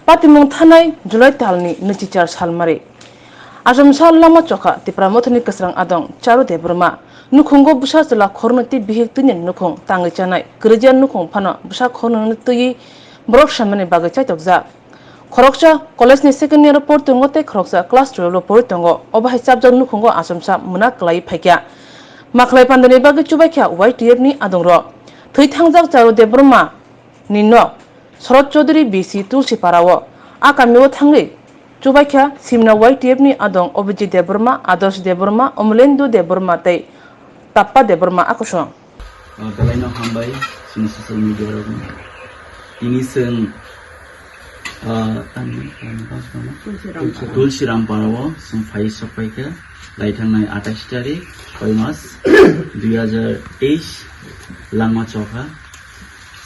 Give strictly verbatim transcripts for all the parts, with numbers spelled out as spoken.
Patimung thanai July talni nwichichar salmari. Achomsa lama chokha Tipra Mothani kwsrang adong Charu Debbarma. Nukhungo bwsa chwla khornwi tei bihik twini nukhung tangwi chanai. Kwrwija nukhung phano bwsa khornwi twiwi borok samani bagwi chaitokjak. Khoroksa college ni second year o pori tongo tei khoroksa class twelve o pori tongo. Obo hai chapjak nukhungo achomsa mwna kwlaiwi phaikha. Makhlai pandani bagwi chubaikha Y T F ni adongrok. Thwi thangjak Charu Debbarma ni nok Sorot Chaudhary B C Tulsipara o. A kami o thangwi chubaikha simna Y T F ni adong Abhijit Debbarma, Adarsh Debbarma, Omolendu Debbarma tei Tappa Debbarma akusong. Ah, belai no hambai chini social media rok no. Tini chwng, ah, tamni, tamni bas mano? Tulsiram. Tulsiram para o chwng phai sok paikha. Lai thangnai atais tarik, koi mas, dui hajar teis, langma chokha.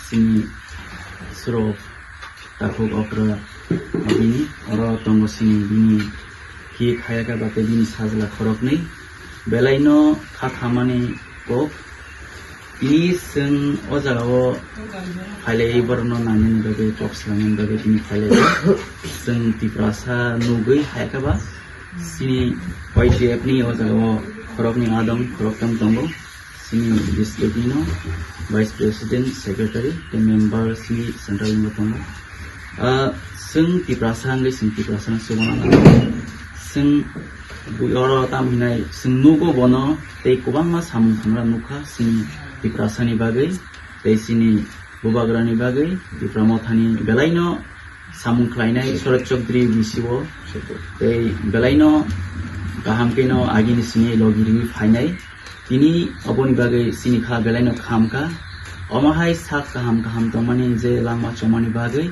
Chini suro takhuk okra bini, oro tongo chini bini khi khaya khe ba tei bini sajla khoroknwi. Belai no kha khamani kok. Tini chwng o jaga o phailai borok no nani bagwi kok swlamani bagwi tini phailai. Chwng Tiprasa nugwi hai khe ba chini Y T F ni o jaga o khoroknwi adong khoroktham tongo. Chini district ni no vice president, secretary tei member chini central ni tongo. Ah, chwng Tiprasa wngwi chwng Tiprasa no chubana nango. Chwng bui oro tam hinai chwng nugo bono tei kwbangma samung thangra nukha chini Tiprasa ni bagwi tei chini bubagra ni bagwi Tipra Mothani belai no samung khlainai Sorot Chaudhary B C o tei belai no kaham khe no agini sini logi riwi phainai. Tini oboni bagwi chini kha belai no kham kha. Omo hai sak kaham kaham tongmani je langma chomani bagwi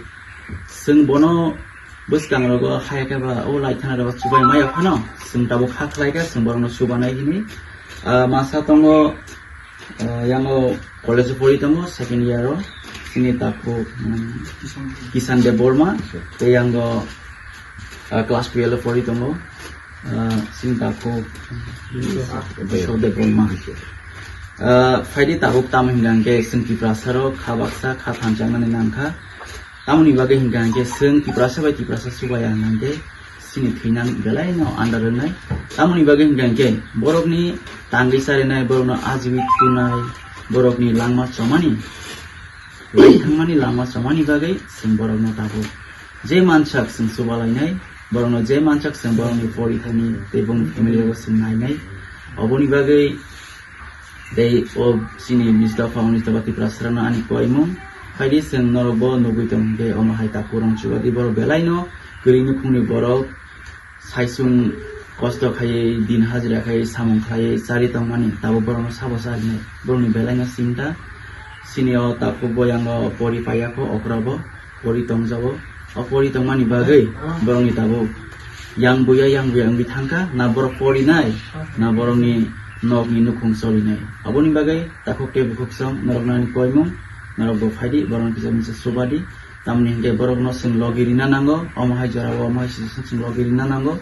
chwng bono bwskang rogo hai khe ba o lai thana rogo chubai maya phano chwng tabuk kha khlai kha chwng borok no chubanai hini. Ah, masa tongo, ah, yango college o pori tongo second year o chini takhuk, mm, Kishan Debbarma tei yango, ah, class twelve o pori tongo. Ah, chini takhuk Biswa Debbarma. Ah, phaidi takhuk tamo hinga hwnkhe chwng Tiprasa rok kha baksa kha thansa mani nangkha. Tamoni bagwi hinga hwnkhe chwng Tiprasa bai Tiprasa chubaya hinga hwnkhe chini thwinani belai no andar wngnai. Tamoni bagwi hinga hwnkhe borokni tangwi charinai, borokno ajiwi tunai, borokni langma chomani, lai thangmani lama chomani bagwi chwng borokno tabuk je mansak chwng chubalainai, borokno je mansak chwng borokni porithani tei bongni family rogo chwng nainai. Oboni bagwi tei o chini Mister Family Sabha Tiprasarano ani koimung phaidi chwng norokbo nugwi tong hwnkhe omo hai takhuk rang chubadi borok belaino kwrwi nukhungni borok. Saisung kosto khaiwi, din hajira khaiwi, samung khaiwi, chari tongmani, tabuk borokno sabo charinai. Borokni belaino chinta, chini o takhuk bo yango pori paiya kho, okra bo pori tongjago. O pori tongmani bagwi borokni tabuk yang buya, yang buya wngwi thangkha, na borok porinai, na borokni nokni nukhung cholinai. Aboni bagwi takhuk tei bukhuk song norokno ani koimung, norok bo phaidi, borokno kisa misa chubadi. Tamoni hinkhe borokno chwng logi rina nango, omo hai jorao omo hai situation chwng logi rina nango.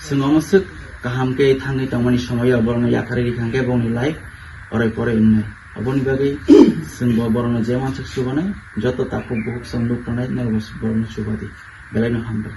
Chwng omo swk kaham khe thangwi tongmani somoio borokno yakarwi rikha hinkhe bongni life orai porai wngnai. Aboni bagwi chwngbo borokno je wansuk chubanai, joto takhuk bukhuk chwng nuk tongnai, norokbo borokno chubadi. Belaino hambai.